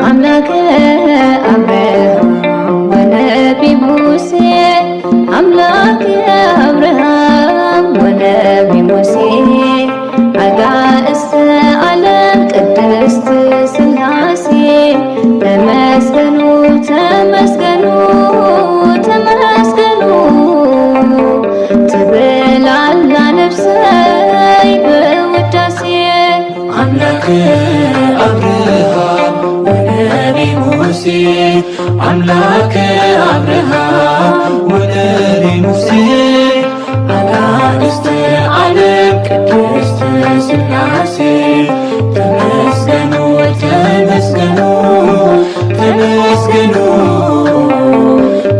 አምላከ አብርሃም ወነቢ ሙሴ፣ አምላከ አብርሃም ወነቢ ሙሴ፣ አጋእዝተ ዓለም ቅድስት ሥላሴ፣ ተመስገኑ፣ ተመስገኑ፣ ተመስገኑ ትብል ኣላ ነፍሰይ ብውዳሴ። አምላከ አብርሃም ወነቢ ሙሴ፣ አምላከ አብርሃም ወነቢ ሙሴ፣ አጋእዝተ ዓለም ቅድስት ሥላሴ፣ ተመስገኑ፣ ተመስገኑ፣ ተመስገኑ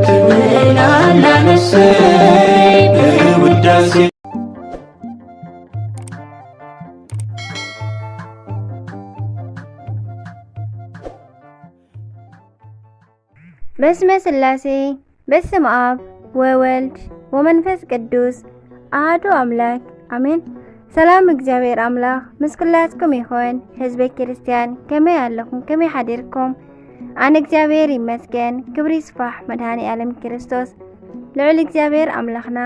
ትብል ኣላ ነፍሰይ ብውዳሴ። በስመ ሥላሴ፣ በስመ አብ ወወልድ ወመንፈስ ቅዱስ አሐዱ አምላክ አሜን። ሰላም እግዚኣብሔር ኣምላኽ ምስ ኩላትኩም ይኹን። ህዝበ ክርስትያን ከመይ ኣለኹም? ከመይ ሓዲርኩም? ኣነ እግዚኣብሔር ይመስገን። ክብሪ ይስፋሕ መድኃኔ ዓለም ክርስቶስ። ልዑል እግዚኣብሔር ኣምላኽና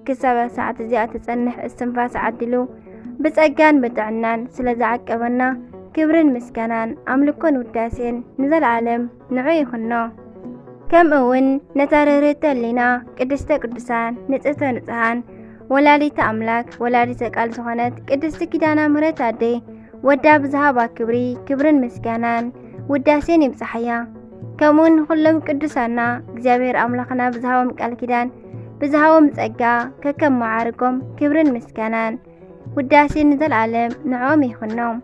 ክሳብ ሰዓት እዚኣ ትጸንሕ እስትንፋስ ዓዲሉ ብጸጋን ብጥዕናን ስለ ዝዓቀበና ክብርን ምስጋናን ኣምልኮን ውዳሴን ንዘለዓለም ንዑ ይኹኖ። ከምኡ እውን ነታ ርህርህቲ ህሊና ቅድስተ ቅዱሳን ንጽህተ ንጹሃን ወላዲተ ኣምላክ ወላዲተ ቃል ዝኾነት ቅድስቲ ኪዳነ ምሕረት ኣደይ ወዳ ብዝሃባ ክብሪ ክብርን ምስጋናን ውዳሴን ይብጽሓያ። ከምኡ ንኹሎም ቅዱሳና እግዚኣብሔር ኣምላኽና ብዝሃቦም ቃል ኪዳን ብዝሃቦም ጸጋ ከከም መዓርጎም ክብርን ምስጋናን ውዳሴ ንዘለዓለም ንዕኦም ይኹኖም።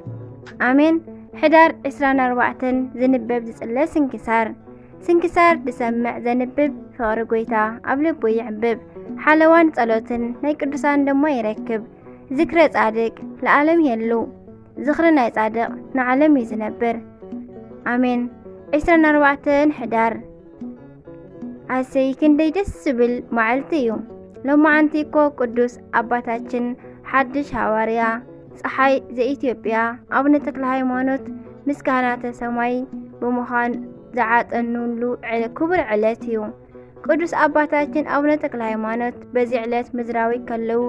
ኣሜን። ሕዳር ዕስራን ኣርባዕተን ዝንበብ ዝጽለ ስንክሳር። ስንክሳር ዝሰምዕ ዘንብብ ፍቕሪ ጐይታ ኣብ ልቡ ይዕብብ። ሓለዋን ጸሎትን ናይ ቅዱሳን ድማ ይረክብ። ዝክረ ጻድቅ ለዓለም የሉ። ዝኽሪ ናይ ጻድቕ ንዓለም እዩ ዝነብር። ኣሜን። ዕስራን ኣርባዕተን ሕዳር። ኣሰይ ክንደይ ደስ ዝብል መዓልቲ እዩ። ሎማዓንቲ እኮ ቅዱስ ኣባታችን ሓድሽ ሃዋርያ ጸሓይ ዘኢትዮጵያ ኣቡነ ተክለ ሃይማኖት ምስ ካህናተ ሰማይ ብምዃን ዝዓጠኑሉ ዕለ-፣ ክቡር ዕለት እዩ። ቅዱስ ኣባታችን ኣቡነ ተክለ ሃይማኖት በዚ ዕለት ምድራዊ ከለዉ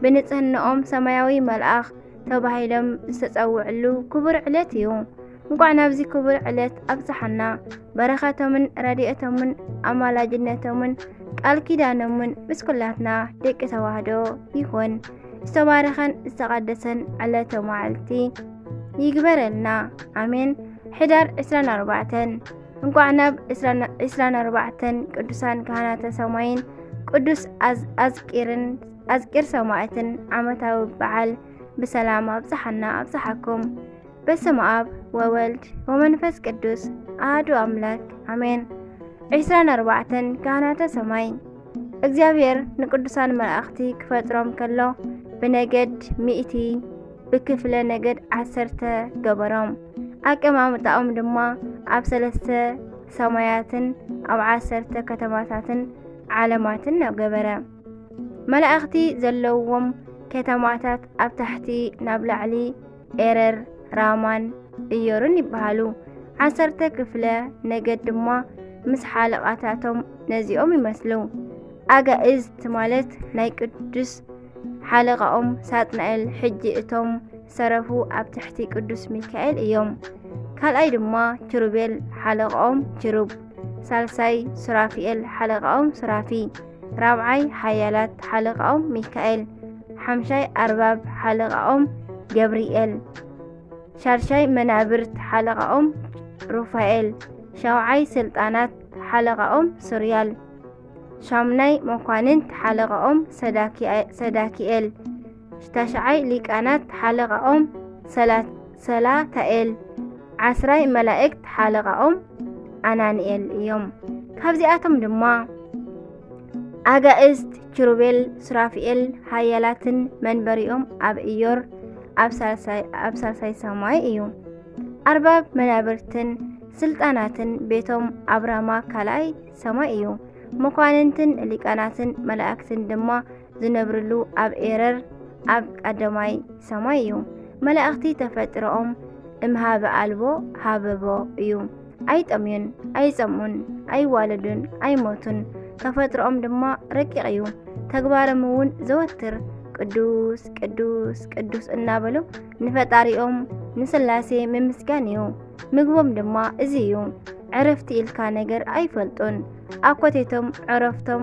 ብንጽህናኦም ሰማያዊ መልኣኽ ተባሂሎም ዝተጸውዕሉ ክቡር ዕለት እዩ። እንቋዕ ናብዚ ክቡር ዕለት ኣብጽሓና። በረኸቶምን ረድኤቶምን ኣማላጅነቶምን ቃል ኪዳኖምን ምስ ኩላትና ደቂ ተዋህዶ ይኹን። ዝተባረኸን ዝተቐደሰን ዕለተ መዓልቲ ይግበረልና። ኣሜን። ሕዳር ዕስራን ኣርባዕተን። እንቋዕ ናብ ዕስራን፣ ዕስራን ኣርባዕተን ቅዱሳን ካህናተ ሰማይን ቅዱስ ኣዝ-፣ ኣዝቂርን፣ ኣዝቂር ሰማዕትን ዓመታዊ በዓል ብሰላም ኣብጽሓና ኣብጽሓኩም። በስመ አብ ወወልድ ወመንፈስ ቅዱስ አሐዱ አምላክ አሜን። ዕስራን ኣርባዕተን ካህናተ ሰማይ። እግዚኣብሔር ንቅዱሳን መላእኽቲ ክፈጥሮም ከሎ ብነገድ ሚእቲ፣ ብክፍለ ነገድ ዓሰርተ ገበሮም። ኣቀማምጣኦም ድማ ኣብ ሰለስተ ሰማያትን ኣብ ዓሰርተ ከተማታትን ዓለማትን ገበረ። መላእኽቲ ዘለውዎም ከተማታት ኣብ ታሕቲ ናብ ላዕሊ ኤረር፣ ራማን እዮርን ይበሃሉ። ዓሰርተ ክፍለ ነገድ ድማ ምስ ሓለቓታቶም ነዚኦም ይመስሉ። ኣጋእዝት ማለት ናይ ቅዱስ ሓለቓኦም ሳጥናኤል፣ ሕጂ እቶም ዝተረፉ ኣብ ትሕቲ ቅዱስ ሚካኤል እዮም። ካልኣይ ድማ ኪሩቤል ሓለቓኦም ኪሩብ፣ ሳልሳይ ሱራፊኤል ሓለቓኦም ሱራፊ፣ ራብዓይ ሓያላት ሓለቓኦም ሚካኤል፣ ሓምሻይ ኣርባብ ሓለቓኦም ገብርኤል፣ ሻድሻይ መናብርት ሓለቓኦም ሩፋኤል፣ ሻውዓይ ስልጣናት ሓለቓኦም ሱርያል፣ ሻምናይ መኳንንት ሓለቓኦም ሰዳኪኤ-፣ ሰዳኪኤል፣ ታሽዓይ ሊቃናት ሓለቓኦም ሰላ-፣ ሰላታኤል፣ ዓስራይ መላእክት ሓለቓኦም ኣናንኤል እዮም። ካብዚኣቶም ድማ ኣጋእዝት ኪሩቤል ሱራፊኤል ሓያላትን መንበሪኦም ኣብ እዮር ኣብ ሳልሳይ፣ ኣብ ሳልሳይ ሰማይ እዩ። ኣርባብ መናብርትን ስልጣናትን ቤቶም ኣብ ራማ ካልኣይ ሰማይ እዩ። መኳንንትን ሊቃናትን መላእክትን ድማ ዝነብርሉ ኣብ ኤረር ኣብ ቀዳማይ ሰማይ እዩ። መላእኽቲ ተፈጥሮኦም እምሃበ ኣልቦ ሃበቦ እዩ። ኣይጠምዩን፣ ኣይጸምኡን፣ ኣይዋለዱን፣ ኣይሞቱን። ተፈጥሮኦም ድማ ረቂቕ እዩ። ተግባሮም እውን ዘወትር ቅዱስ፣ ቅዱስ፣ ቅዱስ እናበሉ ንፈጣሪኦም ንስላሴ ምምስጋን እዩ። ምግቦም ድማ እዚ እዩ። ዕረፍቲ ኢልካ ነገር ኣይፈልጡን። ኣኮቴቶም ዕረፍቶም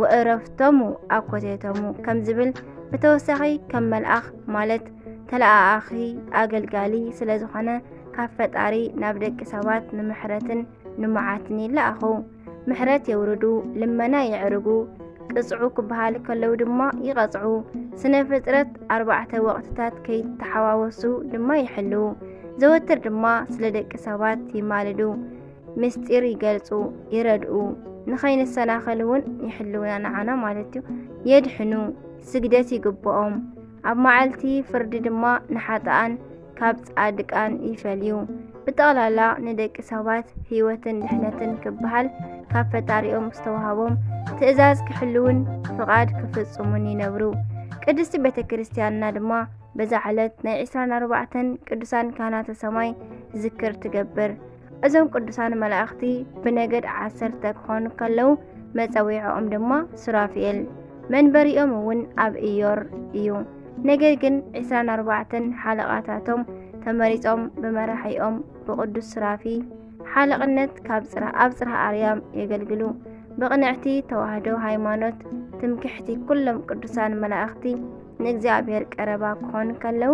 ወእረፍቶሙ ኣኮቴቶሙ ከም ዝብል ብተወሳኺ ከም መልኣኽ ማለት ተለኣኣኺ ኣገልጋሊ ስለ ዝኾነ ካብ ፈጣሪ ናብ ደቂ ሰባት ንምሕረትን ንመዓትን ይለኣኹ። ምሕረት የውርዱ፣ ልመና የዕርጉ፣ ቅጽዑ ክበሃል ከለዉ ድማ ይቐጽዑ። ስነ ፍጥረት ኣርባዕተ ወቕትታት ከይተሓዋወሱ ድማ ይሕልዉ። ዘወትር ድማ ስለ ደቂ ሰባት ይማልዱ። ምስጢር ይገልጹ፣ ይረድኡ፣ ንኸይንሰናኸል እውን ይሕልዉና ንዓና ማለት እዩ። የድሕኑ፣ ስግደት ይግብኦም። ኣብ መዓልቲ ፍርዲ ድማ ንሓጥኣን ካብ ጻድቃን ይፈልዩ። ብጠቕላላ ንደቂ ሰባት ህይወትን ድሕነትን ክበሃል ካብ ፈጣሪኦም ዝተዋህቦም ትእዛዝ ክሕልውን ፍቓድ ክፍጽሙን ይነብሩ። ቅድስቲ ቤተ ክርስቲያንና ድማ በዛ ዕለት ናይ ዕስራን ኣርባዕተን ቅዱሳን ካህናተ ሰማይ ዝክር ትገብር። እዞም ቅዱሳን መላእኽቲ ብነገድ ዓሰርተ ክኾኑ ከለዉ መጸዊዖኦም ድማ ሱራፊኤል፣ መንበሪኦም እውን ኣብ ኢዮር እዩ። ነገር ግን ዕስራን ኣርባዕተን ሓለቓታቶም ተመሪጾም ብመራሒኦም ብቅዱስ ሱራፊ ሓለቕነት ካብ ጽርህ ኣብ ጽርህ ኣርያም የገልግሉ። ብቕንዕቲ ተዋህዶ ሃይማኖት ትምክሕቲ ኩሎም ቅዱሳን መላእኽቲ ንእግዚኣብሔር ቀረባ ክኾኑ ከለዉ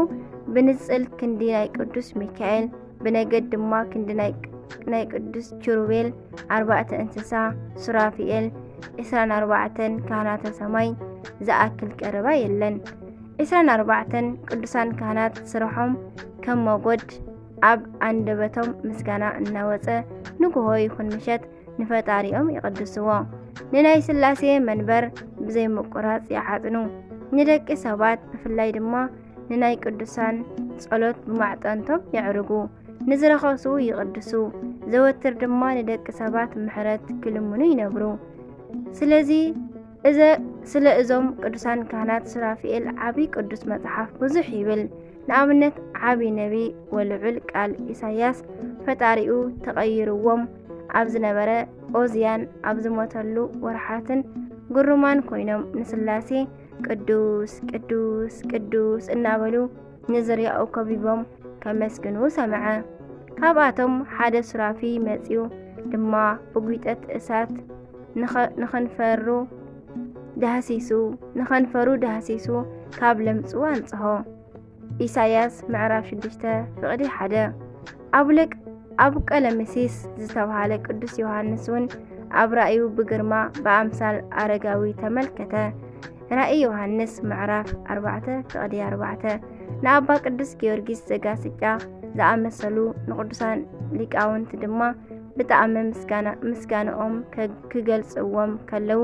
ብንጽል ክንዲ ናይ ቅዱስ ሚካኤል ብነገድ ድማ ክንዲ ናይ ናይ ቅዱስ ኪሩቤል ኣርባዕተ እንስሳ ሱራፊኤል ዕስራን ኣርባዕተን ካህናተ ሰማይ ዝኣክል ቀረባ የለን። ዕስራን ኣርባዕተን ቅዱሳን ካህናት ስርሖም ከም መጎድ ኣብ ኣንደበቶም ምስጋና እናወጸ ንግሆ ይኹን ምሸት ንፈጣሪኦም ይቕድስዎ። ንናይ ስላሴ መንበር ብዘይ ምቁራጽ ይሓጽኑ። ንደቂ ሰባት ብፍላይ ድማ ንናይ ቅዱሳን ጸሎት ብማዕጠንቶም የዕርጉ። ንዝረኸሱ ይቕድሱ። ዘወትር ድማ ንደቂ ሰባት ምሕረት ክልምኑ ይነብሩ። ስለዚ እዘ ስለ እዞም ቅዱሳን ካህናት ሱራፊኤል ዓቢ ቅዱስ መጽሓፍ ብዙሕ ይብል። ንኣብነት ዓቢ ነቢ ወልዑል ቃል ኢሳያስ ፈጣሪኡ ተቐይርዎም ኣብ ዝነበረ ኦዝያን ኣብ ዝሞተሉ ወርሓትን ግሩማን ኮይኖም ንስላሴ ቅዱስ ቅዱስ ቅዱስ እናበሉ ንዝርያኡ ከቢቦም ከመስግኑ ሰምዐ። ካብኣቶም ሓደ ሱራፊ መጺኡ ድማ ብጒጠት እሳት ንኸ- ንኸንፈሩ ዳህሲሱ ንኸንፈሩ ዳህሲሱ ካብ ለምጹ ኣንጽሆ። ኢሳያስ ምዕራፍ ሽዱሽተ ፍቕዲ ሓደ። ኣብ ልቅ ኣብ ቀለምሲስ ዝተባህለ ቅዱስ ዮሃንስ እውን ኣብ ራእዩ ብግርማ ብኣምሳል ኣረጋዊ ተመልከተ። ራእይ ዮሃንስ ምዕራፍ ኣርባዕተ ፍቕዲ ኣርባዕተ። ንኣባ ቅዱስ ጊዮርጊስ ዘጋስጫ ዝኣመሰሉ ንቅዱሳን ሊቃውንቲ ድማ ብጣዕሚ ምስጋና ምስጋንኦም ከ- ክገልጽዎም ከለዉ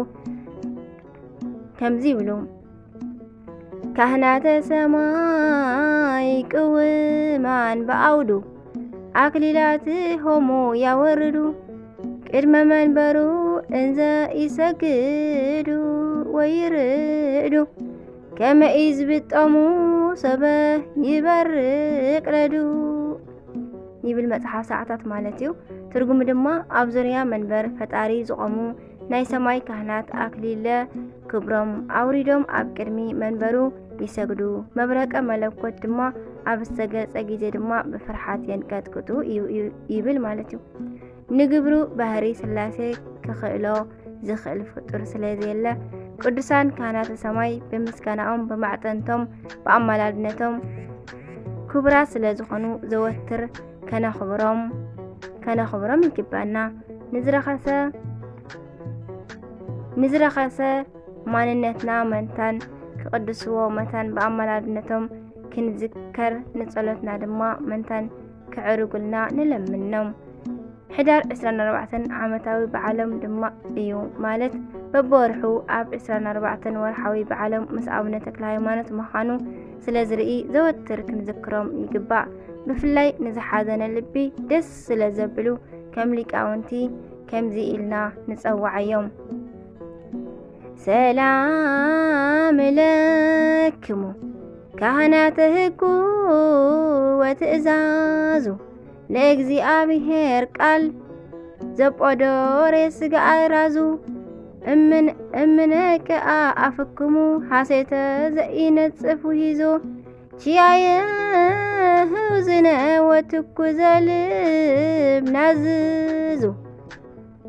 ከምዚ ይብሉ። ካህናተ ሰማይ ቅውማን ብኣውዱ ኣክሊላት ሆሙ ያወርዱ ቅድመ መንበሩ እንዘ ይሰግዱ ወይርዱ ከመ ኢዝብጦሙ ሰበ ይበርቅ ረዱ ይብል መጽሓፍ ሰዓታት ማለት እዩ። ትርጉሙ ድማ ኣብ ዙርያ መንበር ፈጣሪ ዝቖሙ ናይ ሰማይ ካህናት ኣክሊለ ክብሮም ኣውሪዶም ኣብ ቅድሚ መንበሩ ይሰግዱ። መብረቀ መለኮት ድማ ኣብ ዝተገልጸ ግዜ ድማ ብፍርሓት የንቀጥቅጡ እዩ እዩ- ይብል ማለት እዩ። ንግብሩ ባህሪ ስላሴ ክኽእሎ ዝኽእል ፍጡር ስለ ዘየለ ቅዱሳን ካህናተ ሰማይ ብምስጋናኦም ብማዕጠንቶም ብኣማላድነቶም ክቡራት ስለ ዝኾኑ ዘወትር ከነኽብሮም ከነኽብሮም ይግባና። ንዝረኸሰ ንዝረኸሰ ማንነትና መንታን ክቕድስዎ መታን ብኣማላድነቶም ክንዝከር ንጸሎትና ድማ መንታን ክዕርጉልና ንለምኖም። ሕዳር ዕስራን ኣርባዕተን ዓመታዊ በዓሎም ድማ እዩ ማለት በብወርሑ ኣብ ዕስራን ኣርባዕተን ወርሓዊ በዓሎም ምስ ኣቡነ ተክለ ሃይማኖት ምዃኑ ስለ ዝርኢ ዘወትር ክንዝክሮም ይግባእ። ብፍላይ ንዝሓዘነ ልቢ ደስ ስለ ዘብሉ ከም ሊቃውንቲ ከምዚ ኢልና ንጸውዓዮም። ሰላም ለክሙ ካህናተ ሕጉ ወትእዛዙ ለእግዚኣብሔር ቃል ዘጶዶሬ ስጋ ኣራዙ እምን እምነ ከኣ ኣፍክሙ ሐሴተ ዘኢነጽፍ ውሂዞ ቺያየ ህውዝነ ወትኩዘ ልብ ናዝዙ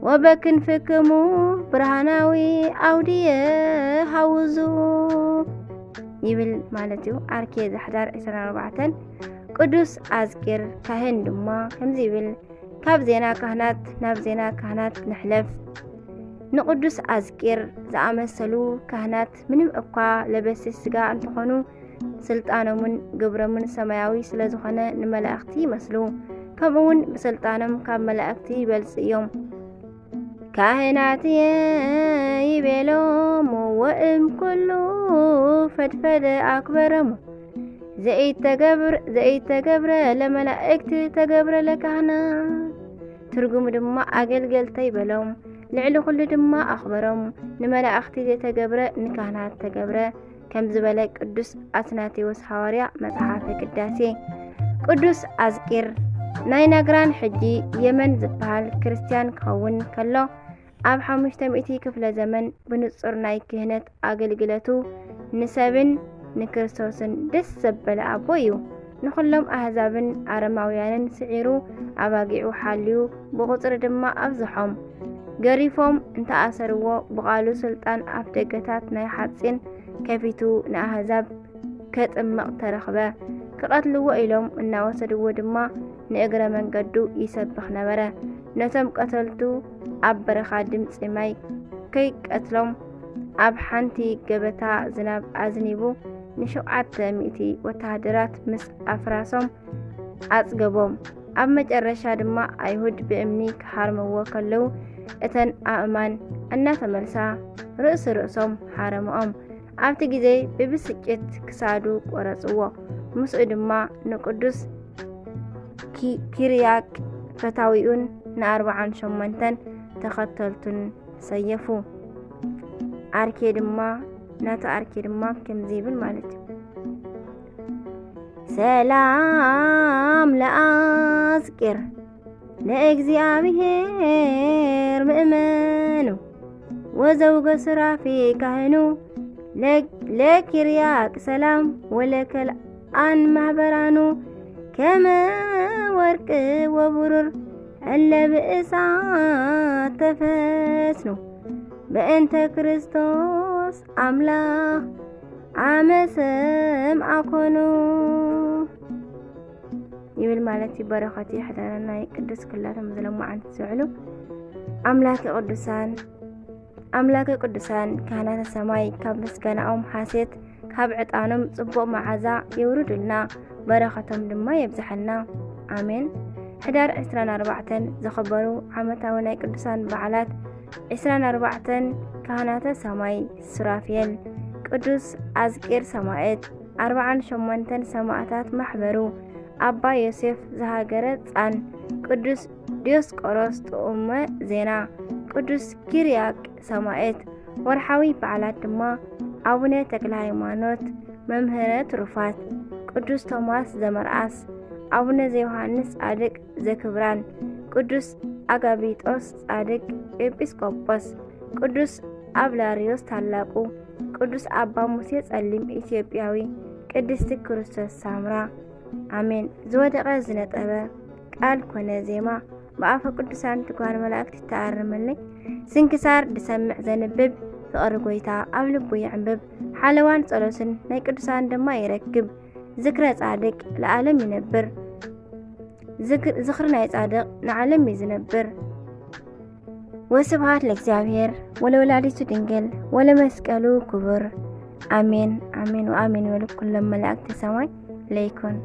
ወበክንፍክሙ ብርሃናዊ ኣውድየ ሃውዙ ይብል ማለት እዩ። ኣርኬ ዘሕዳር ዕስራን ኣርባዕተን ቅዱስ ኣዝቂር ካህን ድማ ከምዚ ይብል፣ ካብ ዜና ካህናት ናብ ዜና ካህናት ንሕለፍ። ንቅዱስ ኣዝቂር ዝኣመሰሉ ካህናት ምንም እኳ ለበሲ ስጋ እንተኾኑ ስልጣኖምን ግብሮምን ሰማያዊ ስለ ዝኾነ ንመላእኽቲ ይመስሉ፣ ከምኡ እውን ብስልጣኖም ካብ መላእኽቲ ይበልጽ እዮም። ካህናትየ ይቤሎም ወእም ኩሉ ፈድፈደ ኣክበረሙ ዘይተገብር ዘይተገብረ ለመላእክት ተገብረ ለካህናት። ትርጉሙ ድማ ኣገልገልተይ በሎም፣ ልዕሊ ኩሉ ድማ ኣኽብሮም። ንመላእኽቲ ዘይተገብረ ንካህናት ተገብረ ከም ዝበለ ቅዱስ ኣትናቴዎስ ሃዋርያ መጽሓፈ ቅዳሴ። ቅዱስ ኣዝቂር ናይ ናግራን ሕጂ የመን ዝበሃል ክርስትያን ክኸውን ከሎ ኣብ ሓሙሽተ ሚእቲ ክፍለ ዘመን ብንጹር ናይ ክህነት ኣገልግለቱ ንሰብን ንክርስቶስን ደስ ዘበለ ኣቦ እዩ። ንኹሎም ኣህዛብን ኣረማውያንን ስዒሩ ኣባጊዑ ሓልዩ ብቑጽሪ ድማ ኣብዝሖም። ገሪፎም እንተኣሰርዎ ብቓሉ ስልጣን ኣፍ ደገታት ናይ ሓጺን ከፊቱ ንኣህዛብ ከጥምቕ ተረኽበ። ክቐትልዎ ኢሎም እናወሰድዎ ድማ ንእግረ መንገዱ ይሰብኽ ነበረ። ነቶም ቀተልቱ ኣብ በረኻ ድምጺ ማይ ከይቀትሎም ኣብ ሓንቲ ገበታ ዝናብ ኣዝኒቡ ንሸውዓተ ሚእቲ ወተሃደራት ምስ ኣፍራሶም ኣጽገቦም። ኣብ መጨረሻ ድማ ኣይሁድ ብእምኒ ክሃርምዎ ከለዉ እተን ኣእማን እናተመልሳ ርእሲ ርእሶም ሃረምኦም። ኣብቲ ግዜ ብብስጭት ክሳዱ ቆረጽዎ። ምስኡ ድማ ንቅዱስ ኪ- ኪርያቅ ፈታዊኡን ንኣርብዓን ሸሞንተን ተኸተልቱን ሰየፉ። ኣርኬ ድማ ናቱ ኣርኬ ድማ ከምዚ ይብል ማለት እዩ። ሰላም ለኣስቂር ለእግዚኣብሔር ምእመኑ ወዘውገ ሱራፊ ካህኑ ለኪርያቅ ሰላም ወለከልኣን ማህበራኑ ከመ ወርቅ ወብሩር እለ ብእሳት ተፈስኑ በእንተ ክርስቶስ ኣምላኽ ኣመሰም ኣኮኑ ይብል ማለት እዩ። በረኸት ይሕደረና። ናይ ቅዱስ ኩላቶም ዝለማዓንቲ ዝውዕሉ ኣምላክ ቅዱሳን ኣምላክ ቅዱሳን ካህናተ ሰማይ ካብ ምስጋናኦም ሓሴት ካብ ዕጣኖም ጽቡቕ መዓዛ የውርዱልና፣ በረኸቶም ድማ የብዝሐልና። ኣሜን። ሕዳር ዕስራን ኣርባዕተን ዝኽበሩ ዓመታዊ ናይ ቅዱሳን በዓላት ዕስራን ኣርባዕተን ካህናተ ሰማይ ሱራፌል፣ ቅዱስ ኣዝቂር ሰማዕት፣ ኣርብዓን ሸሞንተን ሰማእታት ማሕበሩ፣ ኣባ ዮሴፍ ዘሃገረ ጻን፣ ቅዱስ ዲዮስቆሮስ ጥዑመ ዜና፣ ቅዱስ ኪርያቅ ሰማዕት። ወርሓዊ በዓላት ድማ ኣቡነ ተክለ ሃይማኖት መምህረ ትሩፋት፣ ቅዱስ ቶማስ ዘመርኣስ፣ ኣቡነ ዘዮሃንስ ጻድቅ ዘክብራን፣ ቅዱስ ኣጋቢጦስ ጻድቅ ኤጲስቆጶስ፣ ቅዱስ ኣብላርዮስ ታላቁ፣ ቅዱስ ኣባ ሙሴ ጸሊም ኢትዮጵያዊ፣ ቅድስቲ ክርስቶስ ሳምራ። ኣሜን። ዝወደቐ ዝነጠበ ቃል ኮነ ዜማ ብኣፈ ቅዱሳን ትጓን መላእክት ይተኣረመለይ። ስንክሳር ድሰምዕ ዘንብብ ፍቕሪ ጎይታ ኣብ ልቡ ይዕንብብ። ሓለዋን ጸሎትን ናይ ቅዱሳን ድማ ይረክብ። ዝክረ ጻድቅ ለዓለም ይነብር። ዝክ- ዝኽሪ ናይ ጻድቕ ንዓለም እዩ ዝነብር። ወስብሃት ለእግዚኣብሔር ወለወላዲቱ ድንግል ወለመስቀሉ ክቡር። ኣሜን ኣሜን ወኣሜን ይበሉ ኩሎም መላእክቲ ሰማይ ለይኩን።